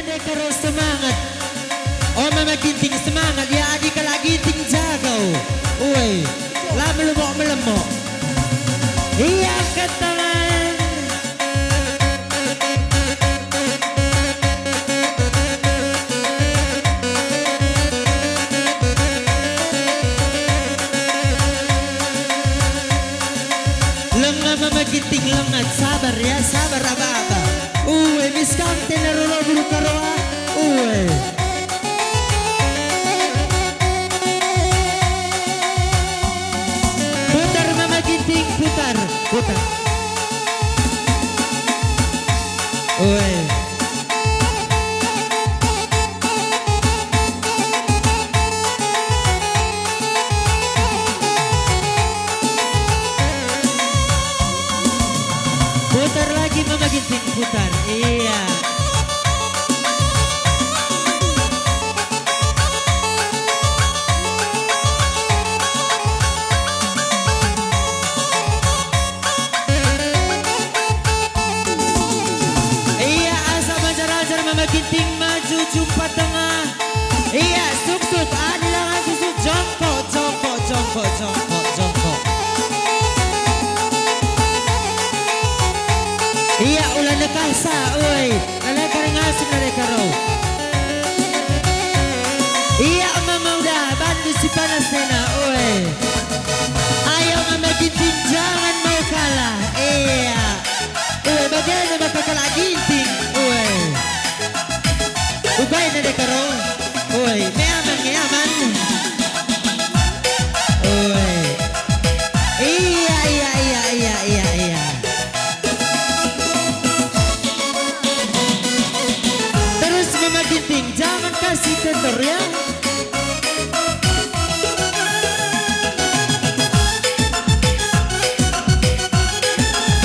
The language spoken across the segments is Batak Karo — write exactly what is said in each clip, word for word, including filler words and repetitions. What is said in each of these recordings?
Dekaro semangat. O Mama Ginting semangat ya, adi kalak Ginting jago. Ue, la melemok-melemok. Ia ketangan. Lenga Mama Ginting lenga, sabar ya, sabar aba-aba. Ue, mis kam tena roro buru karoa. Ue. Putar Mama Ginting, putar, putar. Ue. Putar lagi Mama Ginting, putar. Iya. Ia, asa majar-ajar Mama Ginting maju jumpa tengah. Ia, suk-suk, adi la ngasusu, jongkok, jongkok, jongkok, jongkok, jongkok. Ia, ula nekahsa, oi. Nande karo ngasup, nande karo. Ia, Mama udah, bandu si panas nena, oi. Ayo Mama Ginting, jangan mau kalah. Iya. Ue, bagenda maka kalak Ginting. Ue. Ubai nande karo. Ue, me aman, me aman. Ue. Iya, iya, iya, iya, iya, iya. Terus Mama Ginting, jangan kasih kendor ya.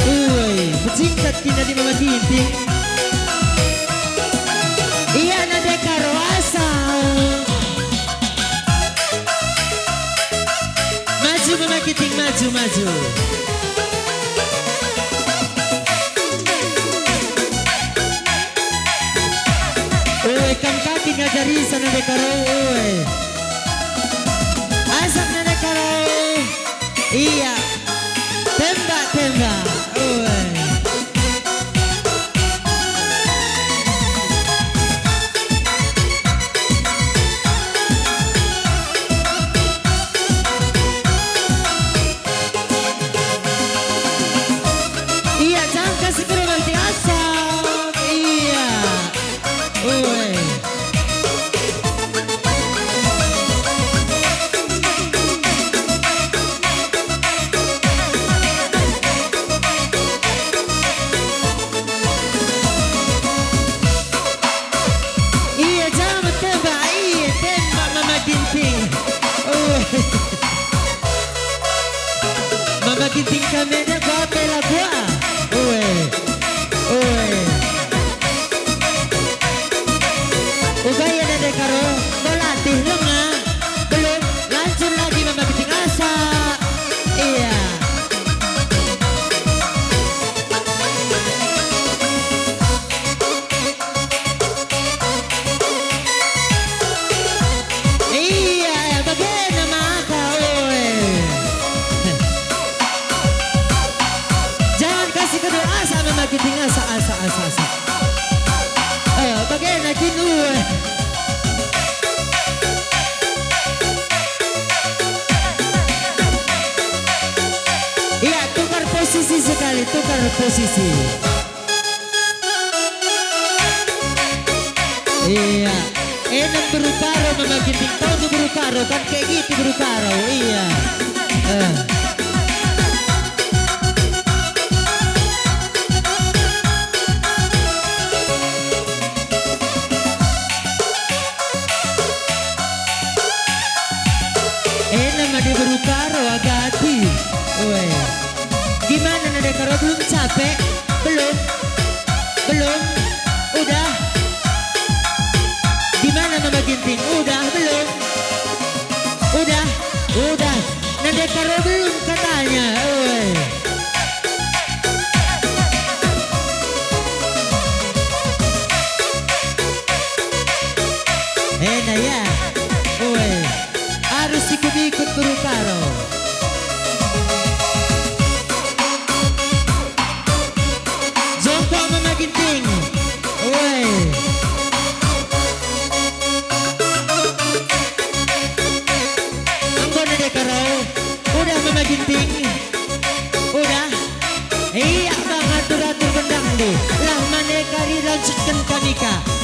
Uai, mejingkat kin adi Mama Ginting. Ia nande karo asa. Maju Mama Ginting, maju, maju. Ue, kam ka kin ngajarisa nande karo, ue. Asak nande karo. Ia. Tembak, tembak. Ue. Ia, jangka si kena nanti asap. Ia. Ue. Ia, jaman tembak, ia, tembak Mama Ginting. Ue. Mama Ginting kam enda kuape la kuah. Ue. Ue. Uga ia nande karo, enggo latih lenga. Belum, lanjut lagi Mama Ginting asa. Ia. Ia, bagena maka, ue. Jangan kasih kedua asa, Mama Ginting asa, asa, asa, asa. Eh, bagena kin, ue. Ia, tukar posisi sekali, tukar posisi. Ia, enem beru Karo Mama Ginting, tau tu beru Karo, kan kayak gitu beru Karo, ia. Eh. Enem adi beru Karo agati. Ue. Gimana nande Karo, belum capek? Belum? Belum? Udah? Gimana Mama Ginting? Udah belum? Udah? Udah. Nande Karo belum katanya. Ue. Kami ka.